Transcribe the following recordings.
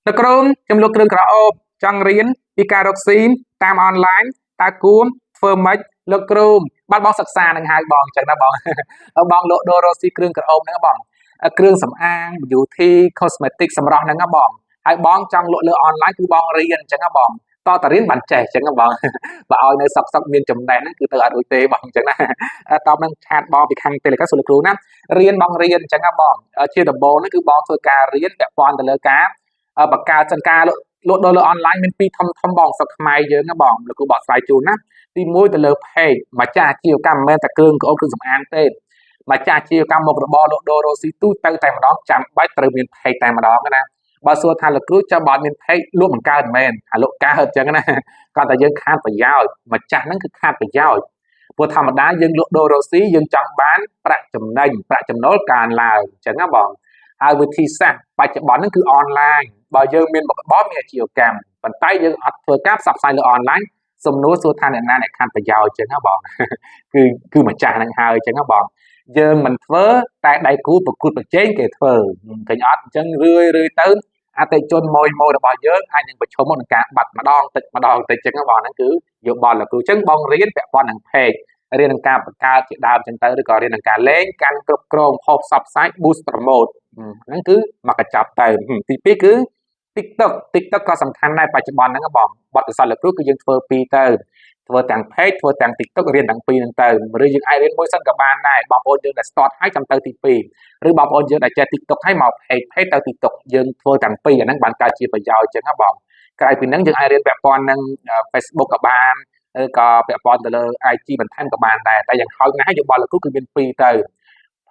លោកគ្រូខ្ញុំលក់គ្រឿងក្រអូបចង់រៀនពីការរកស៊ីតាមអនឡាញតើគួរធ្វើម៉េចលោកគ្រូបាទបងសិក្សានឹងហើយបងអញ្ចឹងណាបង បងលក់ដូររកស៊ីគ្រឿងក្រអូបហ្នឹងបងគ្រឿងសម្អាង beauty cosmetic សម្រស់ហ្នឹងណាបងហើយបងចង់លក់លើអនឡាញគឺបងរៀនអញ្ចឹងណាបងតតរៀនបានចេះអញ្ចឹងណាបង បើឲ្យនៅសុកសុកមានចំណេះហ្នឹងគឺទៅអត់រួចទេបងអញ្ចឹងណាតបនឹង chat បងពីខាង Telegram សួរលោកគ្រូណារៀនបងរៀនអញ្ចឹងណាបងជាដំបូងហ្នឹងគឺបងធ្វើការរៀនពាក់ព័ន្ធទៅលើការបង្កើតសិនការលក់លក់ដូរលើអនឡាញមានពីរធំធំបងស្រុកខ្មែរយើងណាបងលោកគ្រូបកស្រាយជូនណាទី1ទៅលើ page ម្ចាស់អាជីវកម្មមិនមែនតែគ្រឿងក្រអូបគ្រឿងសម្អាងទេម្ចាស់អាជីវកម្មមុខរបរលក់ដូររកស៊ីទូទៅតែម្ដងចាំបាច់ត្រូវមាន page តែម្ដងណាបើសួរថាលោកគ្រូចាំបើអត់មាន page លក់មិនកើតមែនអាលក់កើតអញ្ចឹងណាគាត់តែយើងខាតប្រយោជន៍ម្ចាស់ហ្នឹងគឺខាតប្រយោជន៍ព្រោះធម្មតាយើងលក់ដូររកស៊ីយើងចង់បានប្រាក់ចំណេញប្រាក់ចំណូលកើនឡើងអញ្ចឹងណាបងហើយវិធីសាស្ត្របច្ចុប្បន្នហ្នឹងគឺអនឡាញបើយើងមានមុខរបរមានអាជីវកម្មប៉ុន្តែយើងអត់ធ្វើការផ្សព្វផ្សាយលើអនឡាញសំណួរសួរថាអ្នកណាអ្នកខាតប្រយោជន៍អញ្ចឹងណាបង គឺម្ចាស់ហ្នឹងហើយអញ្ចឹងណាបងយើងមិនធ្វើតែដៃគូប្រកួតប្រជែងគេធ្វើឃើញអត់អញ្ចឹងរឿយរឿយទៅអតិជនម៉ួយម៉ួយរបស់យើងអាចនឹងប្រឈមមុខនឹងការបាត់ម្ដងតិចម្ដងតិចអញ្ចឹងបងហ្នឹងគឺយោបល់លោកគ្រូអញ្ចឹងបងរៀនពាក់ព័ន្ធនឹង page រៀននឹងការបង្កើតជាដើមអញ្ចឹងទៅឬក៏រៀននឹងការលេងកាន់គ្រប់គ្រងផុសផ្សព្វផ្សាយ boost promote ហ្នឹងគឺមកកញ្ចប់ទៅទី2គឺ TikTok TikTok ក៏សំខាន់ដែរបច្ចុប្បន្នហ្នឹងបងបទពិសោធន៍លោកគ្រូគឺយើងធ្វើពីរទៅធ្វើទាំង page ធ្វើទាំង TikTok រៀនទាំងពីរហ្នឹងទៅឬយើងអាចរៀនមួយសិនក៏បានដែរបងប្អូនយើងដែល start ហើយចាំទៅទី2ឬបងប្អូនយើងដែលចេះ TikTok ហើយមក page page ទៅ TikTok យើងធ្វើទាំងពីរអាហ្នឹងបានកើតជាប្រយោជន៍អញ្ចឹងណាបងក្រៅពីហ្នឹងយើងអាចរៀនពាក់ព័ន្ធនឹង Facebook ក៏បានឬក៏ពាក់ព័ន្ធទៅលើ IG បន្ថែមក៏បានដែរតែយ៉ាងហោចណាស់យោបល់លោកគ្រូគឺមានពីរទៅ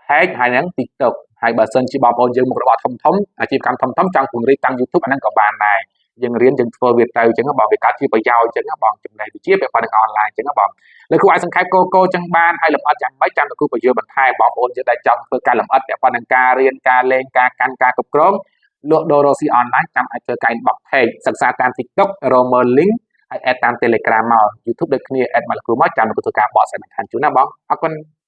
page ហើយនឹង TikTok ហើយបើសិនជាបងប្អូនយើងមុខរបរធំធំអាជីវកម្មធំធំចង់ពង្រីកតាំង YouTube អាហ្នឹងក៏បានដែរយើងរៀនយើងធ្វើវាទៅអញ្ចឹងបងវាកើតជាប្រយោជន៍អញ្ចឹងបងចំណេះវិជ្ជាពាក់ព័ន្ធនឹងអនឡាញអញ្ចឹងបងលើគ្រូអាចសង្ខេបកោកោអញ្ចឹងបានហើយលម្អិតយ៉ាងម៉េចចាំលោកគ្រូបញ្យល់បន្ថែមបងប្អូនយើងដែលចង់ធ្វើការលម្អិតពាក់ព័ន្ធនឹងការរៀនការលេងការកាន់ការគ្រប់គ្រងលក់ដូររកស៊ីអនឡាញចាំអាចធ្វើការ inbox page សិក្សាតាម TikTok រកមើល link ហើយ add តាម Telegram មក YouTube ដូចគ្នា add មកលោកគ្រូមកចាំលោកគ្រូធ្វើការបកស្រាយបន្ថែមជូនណាបងអរគុណ។